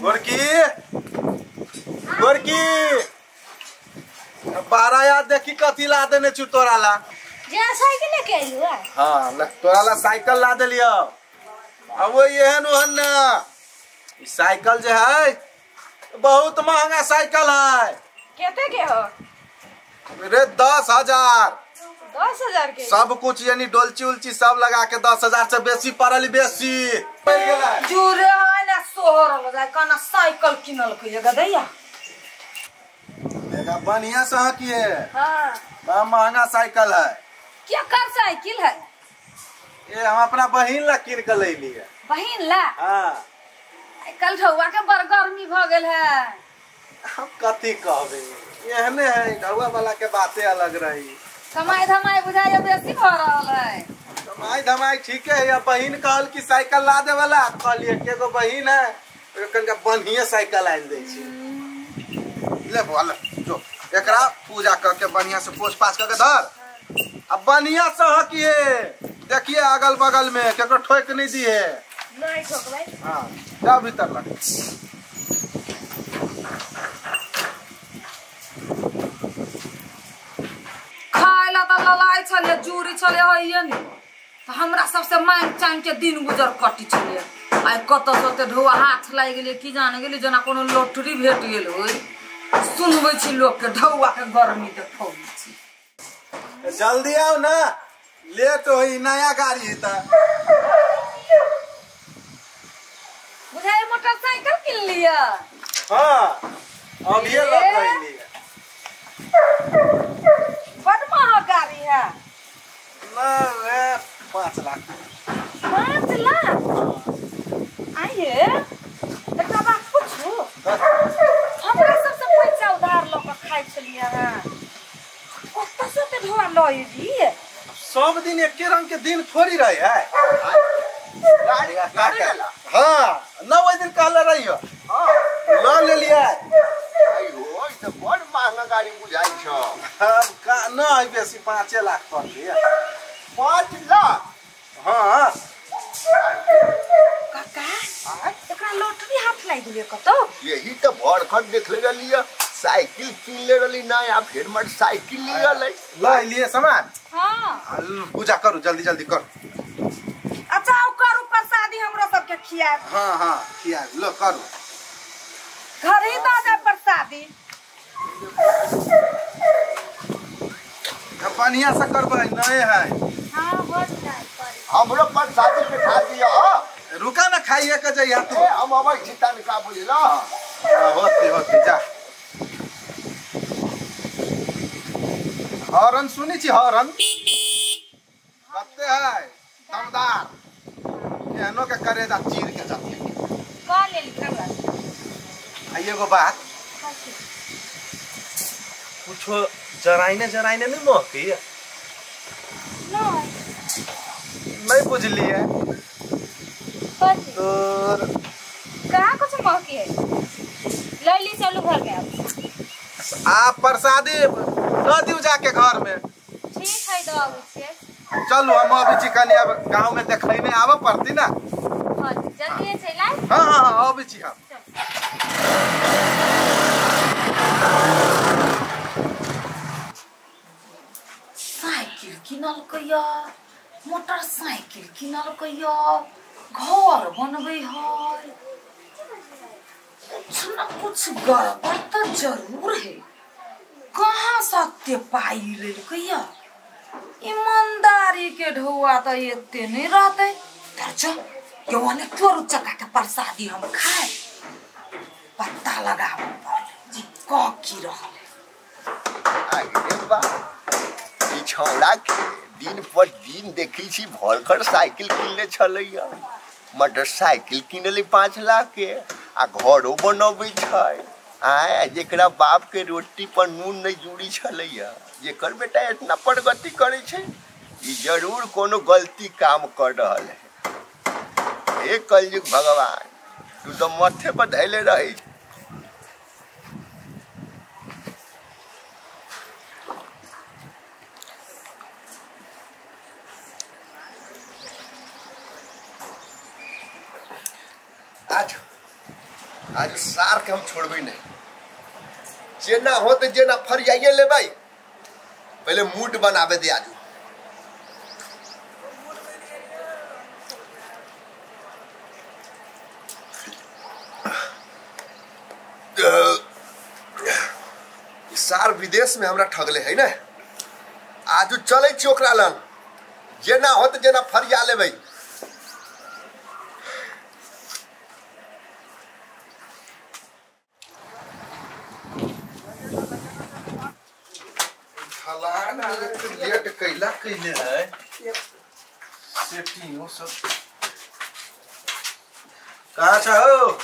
गोरकी गोरकी 12 यार देखी कथी ला देने छु तोरा ला। जे साइकिल लेके आइलु है। हां तोरा ला साइकिल ला देलियो। अब वो एहन ओहन ना, ई साइकिल जे है बहुत महंगा साइकिल है। केते के हो रे? 10,000। 10,000 के सब कुछ यानी डोलची उलची सब लगा के 10,000 से बेसी पड़ल। बेसी जुरे है ना सोहर हो जाए कना साइकिल किनल के गदैया। देखा बढ़िया से किए। हां बड़ा महंगा साइकिल है। क्या कर साइकिल है ये? हम अपना बहिन ला किन के ले लिए। बहिन ला? हां। कल ठौआ के बड़ गर्मी भ गेल है। हम कथी कहबे, एहने है ढौआ वाला के बातें अलग रही। कमाई धमाई बुझाइए बेसी भ रहल है। कमाई धमाई ठीक है। या बहिन कहल कि साइकिल ला दे वाला, कहलिए के गो बहिन है कनका बढ़िया साइकिल आनि दै छी। ले बोल जो एकरा पूजा कर के बढ़िया से पोछ पाछ कर के धर। अब बढ़िया से हकिए देखिए अगल बगल में केकरो ठोक नहीं दिए। नहीं ठोकबै। हां जाओ भीतर लग। खाय ला त ललाइ छले जूरी छले होइए नि त हमरा सबसे मांग चांग के दिन गुजर कटी छले। आइ कत सते ढोआ हाथ लागि गेलै की जान गेली जना कोनो लॉटरी भेट गेल होय। सुनबै छी लोक के ढौआ के गर्मी देखौ छी। जल्दी आओ ना, लेट होई, नया गाड़ी है त। बुझाए मोटरसाइकिल किन लिया। हां अब ये लग रही है। बड़ महंगा गाड़ी है। ना रे 5 लाख। 5 लाख? आइए एकटा बात पूछू, हमरा सबसे पैसा उधार ल के खाइ छलियै हँ, कतऽ से ते ढोआ ल एलियै? सब दिन एके रंग के दिन थोड़ी रहे है। गाड़ी हाँ न ओहि दिन कहले रहियो। हां ल लेलियै। आइयो ई त बड़ महंगा गाड़ी बुझाइ छ। हम का न है बेसी 5 लाख पड़लै। 5 लाख? हां काका एकरा लॉटरी हाथ लागि गेलै कतौ। यही त भरखन देखले रहलियै, साइकिल किन ले रहली नया, फिर मोटरसाइकिल ले रहलै। ल लिए सामान। हां पूजा करू जल्दी जल्दी करू। अच्छा आओ करू प्रसादी हमरो सबके खियाब। हां हां खियाब लो करू। घर ही दऽ दे प्रसादी। बढ़िया से करबै नए है। हां हो जाय हमरो प्रसादी बैठा दिया। रुका ना खाइए के जइहा तू। हम अबै छी तनका बुझला। होते होते जा। हॉर्न सुनी छी? हॉर्न कते है दमदार, एहनो के करेजा चीर के जाती। का लेल खबर? आ एगो बात कुछो जराइने जराइने नहीं महकी? नहीं नहीं बुझलिए तोर कहाँ कुछ महकी है। ले ली चलू घर में। अब आप प्रसादी दऽ दियौ जाके घर में। ठीक है दऽ अबै छियै। चलू हम अबै छी कनी, अब गाँव में देखै नहीं आबऽ पड़ती ना। हां जल्दी चलि आइ। हां हां हां अबै छी हम। साइकिल किनलकै या मोटरसाइकिल किनलकै या घर बनबै है, कुछ न कुछ गड़बड़ त जरूर है। कहाँ सत्य पाई लेलकै या? ईमानदारी के ढौआ त एते नहीं रहतै। तर चल चोर चक्का के प्रसादी हम खाए पत्ता लगाबऽ पड़लै जी क की रहल। आगे बा ई छौड़ा के दिन पर दिन देखै छी भरखर साइकिल किनले छलैया, मोटरसाइकिल किनले 5 लाख के आ घरो बनबै छै। आय जेकरा बाप के रोटी पर नून नहीं जुड़ी छलैया, जेकर बेटा इतना प्रगति करै छै, ई जरूर कोनो गलती काम कर रहल है। हे कलयुग भगवान, तू तो माथे पर धैले रही। आज आज सार के हम छोड़बै नहीं, जेना हो तो जेना फरियाइए लेबै, पहले मूड बनाबे दे आजू। सार विदेश में हमरा ठगले है ना, आजू चलै छी ओकरा लन, जेना हो तो जेना फरिया लेबै। लेट कैला कैले है सेटिंग सब कहाँ छ हो?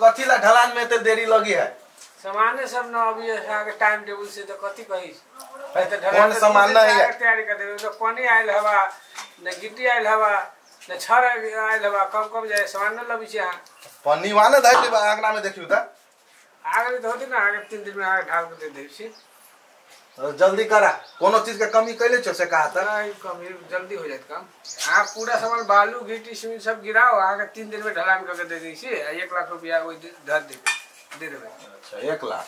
कथी ला ढलान में तो देरी लगी है? सामाने सब न अभी आगे टाइम टेबल से तो कथी कही कौन सामान नहीं है तैयारी कर देबे तो पानी आयल हवा न गिट्टी आयल हवा न छड़ आयल हवा, कम कम जाए सामान न लबी छै। हां पन्नी वाने धइल लेबा आंगना में देखियो त आगे धो दे ना, आगे 3 दिन में आगे ढाल के दे देब छी। जल्दी करा, कोनो चीज के कमी कैले छो से कहा त नहीं, कमी जल्दी हो जात काम। हां पूरा सामान बालू गिट्टी सीमेंट सब गिराओ, आगे 3 दिन में ढलान करके दे दै छी। 1 लाख रुपया ओइ धर दे दे देबे। अच्छा 1 लाख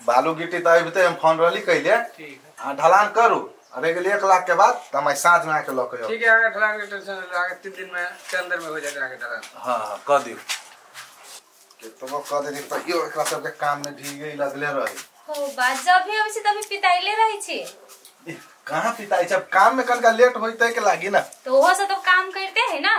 बालू गिट्टी त अबिते हम फोन रहली कैले। ठीक है हां ढलान करू, अरे गेल 1 लाख के बाद त हम साँझ में आके ल के। ठीक है आगे ढलान के टेंशन ले, आगे 3 दिन में के अंदर में हो जाएगा आगे ढलान। हां हां क दियो केतबो क दे त यो एकरा सब के काम में ढीगे लगले रही। हो बात जब भी अबै छी तभी पिताइले रहै छी। कहां पिताई छै, काम में कनका लेट होइते के लागी ना, तो ओहो से तो काम करते है ना।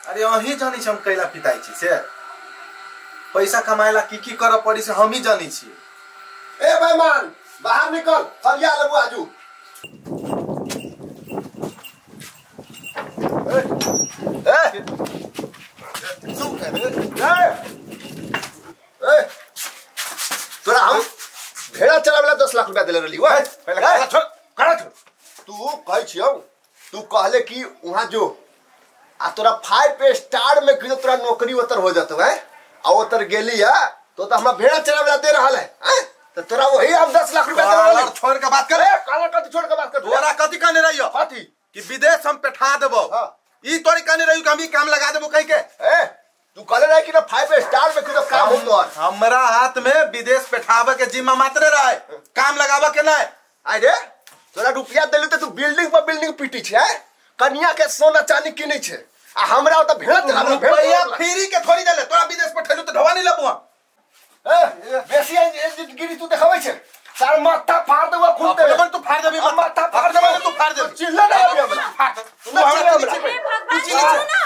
अरे अही जानी छी हम कैला पिताई छी से, पैसा कमाएला की की करऽ पड़ी से हम ही जानी छी। ए बेईमान बाहर निकल, फरिया लेबू आजू। ए ए तू ए ए तोरा हम भेड़ा चरावेला 10 लाख रुपया देले रहली। ओए पहले काला छोड़, काला छोड़। तू कहै छियौ, तू कहले कि वहां जो आ तोरा 5 स्टार में कि तोरा नौकरी उतर हो जतौ है, आ उतर गेली है तो हमरा भेड़ा चरावेला दे रहल है, हैं? तो तोरा वही हम 10 लाख रुपया दे रहल है। छोड़ के बात कर, काला कथी छोड़ के बात कर? तोरा कथी कहने रहियो? कथी कि विदेश हम पठा देबो। हां ई तोरी कहने रहियो कि हम ई काम लगा देबो कहि के। ए तू कहले रहे कि ना 5 स्टार में कि काम हो तोर। हमरा हाथ में विदेश पठावे के जिम्मा मात्र रहे, काम लगावे के नहीं। अरे तोरा रुपया देलु त तू बिल्डिंग पर बिल्डिंग पीटी छै, कन्या के सोना चांदी किनै छै, आ हमरा ओत भेड़ रुपया फ्री के थोड़ी देले। तोरा विदेश पठेलु त ढवा नहीं लेबो हम। ए बेसी गिरी तू देखाबै छै, सार माथा फाड़ देबो खुद ते। अपन तू फाड़ देबी, माथा फाड़ देबो, तू फाड़ देबी। चिल्ला ना अभी हमरा, तू हमरा तू चिल्ला ना,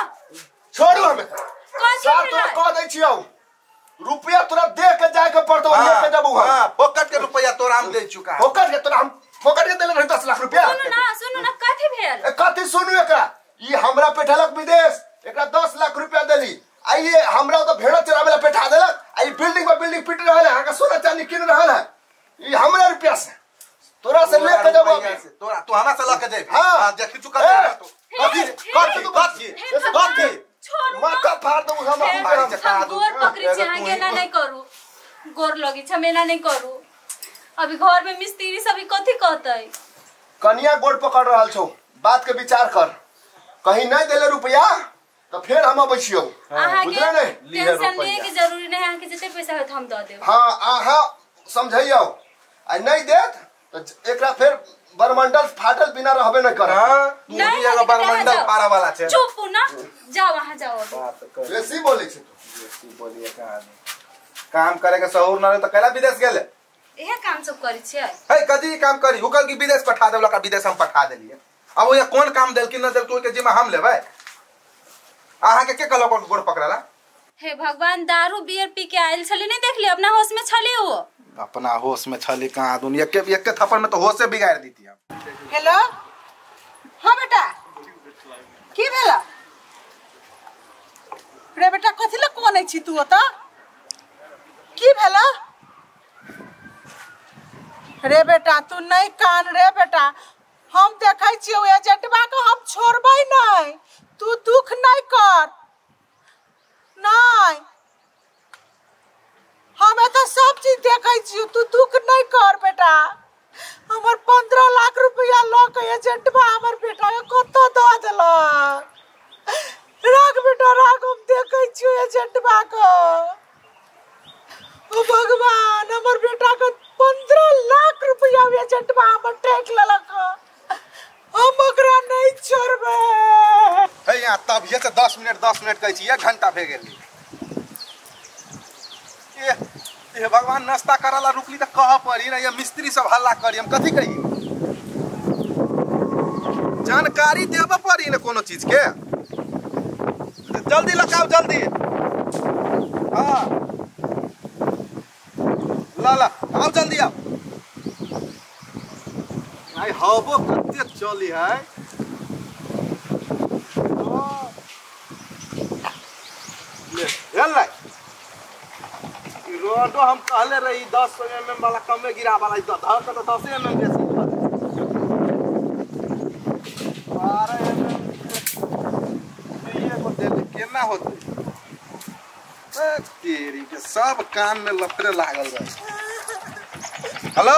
छोड़ू हमें। सार तोरा कह दै छियौ रुपया तोरा दे के जाय के पड़तौ, ले के जबू हम। हां फोकट के रुपया तोरा हम दे चुका। फोकट के तोरा हम फोकट के देले रही 10 लाख रुपया। सुनू ना, सुनू ना कथी भेल? ए कथी सुनू एकरा? ई हमरा पेठलक विदेश, एकरा 10 लाख रुपया देली, आ ये हमरा तो भेड़ा चरावेला पेठा देलक, आ ई बिल्डिंग पर बिल्डिंग पीट रहल है, अहाँ सोना चांदी किन रहल है, ई हमरा रुपया से तोरा से ले के जबू अभी। तोरा तू हमरा से ल के जेबी। हां देखि चुका तू कथी कथी कथी कथी माथा फाड़ दू हम। हम गोर पकड़ी छी अहाँ के, एना नहीं करू, गोर लगी छी हम, एना नहीं करू। अभी घर में मिस्त्री सब कथी कहतै? कनिया गोड़ पकड़ रहल छौ, बात के विचार कर, कहीं नहीं देले रुपया तो फिर हम अबै छियौ। अहाँ के टेंशन लिए के जरूरी नहीं, अहाँ के जते पैसा होत हम the देब। हां अहाँ समझैयौ, आ नहीं देत तो एकरा फिर बरमंडल फाटल बिना रहबे न कर। हां तू ही एगो बरमंडल पारा वाला छै। चुप ना, जाओ वहां जाओ। बात कर बेसी बोलै छै तू, बेसी बोलिए का आदमी। काम करे के सहूर न रहे तो कैला विदेश गेले? इहे काम सब करै छियै। हे कथी काम करी? उकल की विदेश पठा देलक, विदेश हम पठा देलियै। अब ओया कोन काम देलखिन न देलखिन ओइ के जिम्मा हम लेबै? अहाँ के कहलक गोड़ पकड़ला? हे भगवान, दारू बियर पी के आयल छली, नहीं देखली अपना होश में छली वो? अपना होश में छली कहाँ? दुनिया के एक थप्पड़ में तो होश से बिगाड़ दी थी हम। हेलो हां बेटा की भेला रे बेटा? कथी ल कोनै छी तू ओत? की भेला रे बेटा? तू नहीं कान रे बेटा, हम देखै छियौ एजेंटबा के हम छोड़बै नहीं, तू दुख नहीं कर। नहीं हम एतऽ सब चीज देखै छियौ, तू दुख नहीं कर बेटा। हमर 15 लाख रुपया लऽ के एजेंटबा हमर बेटा के कतऽ दऽ देलक। राख बेटा राख, हम देखै छियौ एजेंटबा के। ओ भगवान, हमर बेटा के 15 लाख रुपया एजेंटबा हमर ठेक लेलक, हम ओकरा नहीं छोड़बै। हे यहाँ तभिए से 10 मिनट 10 मिनट कहै छी, 1 घंटा भए गेल। ए भगवान, नाश्ता करला रुकली तऽ कह पड़ी ना, या मिस्त्री सब हल्ला करी, हम कथी कही? जानकारी देबऽ पड़ी ना कोनो चीज के। जल्दी लगाओ जल्दी। हाँ ला ला आओ जल्दी आओ। आई हवो कते चली है। ले ले रोडो हम कहले रही 10 mm वाला कमे गिरा वाला, धर के तो 10 mm बेसी 12 mm ये को देले केना होते। तेरी के सब काम में लफड़े लागल रहे। हेलो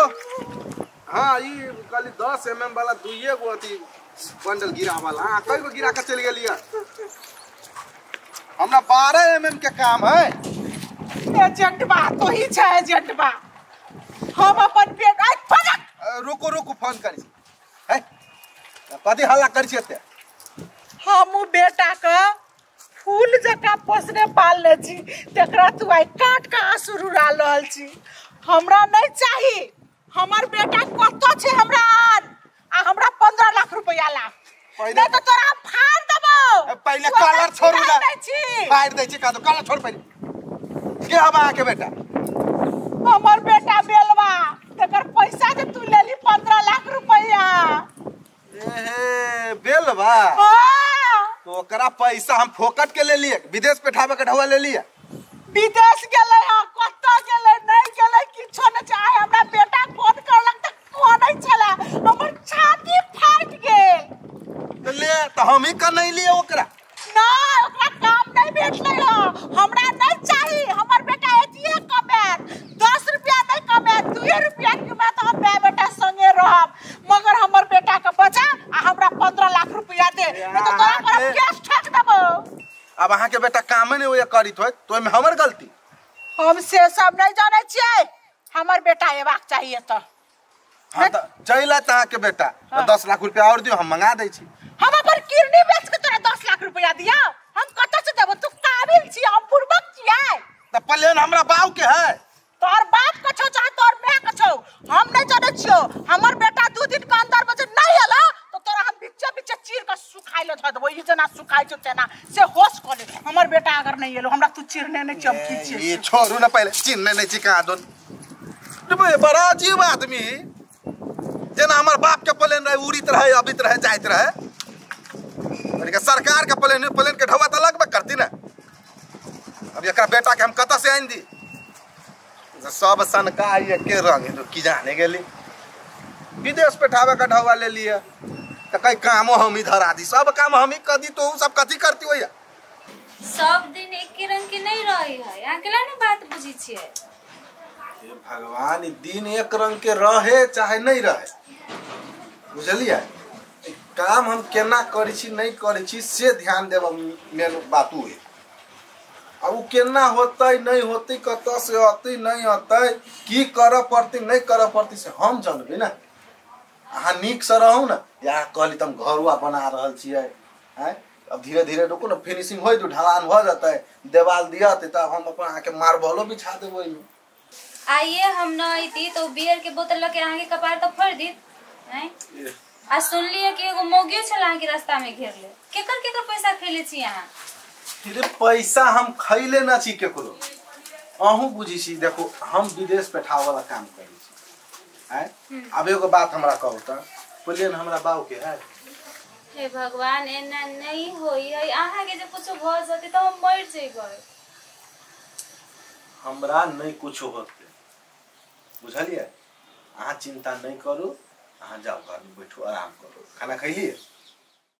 हाँ, ई कहली 10 mm वाला दुइये गो अथी बंडल गिरा वाला। हाँ कई गो गिरा के चल गेलिए। हमरा 12 mm के काम है। एजेंटबा तो ही छै एजेंटबा, हम अपन बेटा। रुको रुको फोन करी है, कथी हल्ला करी छी एते? हम बेटा के फूल जकाँ पोसने पालने छी, तकरा तू आइ काट के आंसू रुला रहल छी। हमरा नहीं चाही, हमर बेटा कतऽ छै हमरा आन, आ हमरा 15 लाख रुपया ला, नहीं तो तोरा फाड़ देबौ। पहिले कलर छोड़ू ना, फाड़ दै छी का तो कलर छोड़ पहिले। के हवा अहाँके बेटा? हमर बेटा बेलवा, तकर पैसा जे तू लेली 15 लाख रुपया। एहे बेलवा, तो ओकरा पैसा हम फोकट के ले लिए, विदेश पेठावे के ढौआ ले लिए। विदेश गेलै हँ, कतऽ गेलै नहीं गेलै किछो नहि चाहे। हमरा बेटा फोन करलक तऽ कनै छला, हमर छाती फाटि गेल। तो ले तो हम ही कनै लिए ओकरा। नहीं, ओकरा काम नहीं भेटलै हँ, हमरा नहीं चाही। हमर बेटा एतिए कमायत, 10 रुपया नहीं कमायत, 2 रुपया कमायत, हम माय बेटा संगे रहब। मगर हमर बेटा के बचा आ हमरा 15 लाख रुपया दे, नहीं तो तोरा पर केस ठोक देबौ। अब अहाँ के बेटा कामे नहीं होइया करित होइत, तो ओहिमे हमर गलती? हम से सब नहीं जानै छियै, हमर बेटा एबाक चाहिए तऽ। हाँ तऽ चलि आयत अहाँ के बेटा, 10 लाख रुपया और दियौ, हम मंगा दै छी। हम अपन किडनी बेच के तोरा 10 लाख रुपया दियौ? हम कतऽ से देबौ? तू काबिल छी, हम बुड़बक छियै। तऽ प्लेन हमरा बाप के है। तोहर बाप के छौ चाहे तोहर my के छौ, हम नहीं जानै छियौ। हमर बेटा 2 दिन के अंदर बजे नहीं एला तो तोरा हम बिच्चे बिच्चे चीर के सुखाइ ले धऽ देबौ। ई जेना सुखाइ छौ तेना से होश कऽ ले। हमर बेटा अगर नहीं एलो, हमरा तू चिरने नहीं छियौ, हम की छियै? ई छोड़ू ना पहिले, चिन्हने नहीं छी कहाँ दोन। बड़ा अजीब आदमी, जेना हमर बाप के प्लेन रहे, उड़ित रहे, अबित रहे, जाइत रहे। सरकार के प्लेन, प्लेन के ढौआ तऽ लगबे करती ना। अब एकरा बेटा के हम कतऽ से आनि दी? सब सनका एके रंग है, की जाने गेली। विदेश पेठावे के ढौआ ले लिए तऽ कहीं कामो हम ही धरा दी, सब काम हम ही कर दी, तो सब कथी करती होइया? सब दिन एके रंग के नहीं रहे है, अहाँ केला ने बात बुझै छियै? हे भगवान, ई दिन एक रंग के रहे चाहे नहीं रहे, बुझलियै? काम हम केना करै छी नहीं करै छी से ध्यान देब मेन बात उ है। अब उ केना होतै नहीं होतै, कतऽ से अतै नहीं अतै, की करऽ पड़तै नहीं करऽ पड़तै से हम जानबै ना। अहाँ नीकसँ रहू ना। या कहली तऽ हम घरुआ बना रहल छियै, आँय अब धीरे धीरे रुकू ने, फिनिशिंग होइ दू, ढलान भऽ जेतै, देवाल दियत तऽ हम अपन अहाँके मार्बलो बिछा देबै ओहिमे। आइए हम न अइती तो बियर के बोतल लऽ के अहाँके कपार तऽ फोड़ि देत। आँय आ सुनलियै कि एगो मौगियो छल अहाँके रास्ता में घेरले, केकर केकर पैसा खैले छी अहाँ? रे पैसा हम खैले ना छी केकरो, अहूँ बुझी छी। देखो हम विदेश पेठावे वाला काम करै छी, आँय अब एगो बात हमरा कहू तऽ, प्लेन हमरा बाबू के है? हे भगवान, एना नहीं होई है। अहाँ के जे कुछो भऽ जेतै तऽ हम मरि जेबै। हमरा नहीं कुछो होतै, बुझलियै? अहाँ चिंता नहीं करू, अहाँ जाओ घर में बैठू, आराम करू। खाना खैलिए?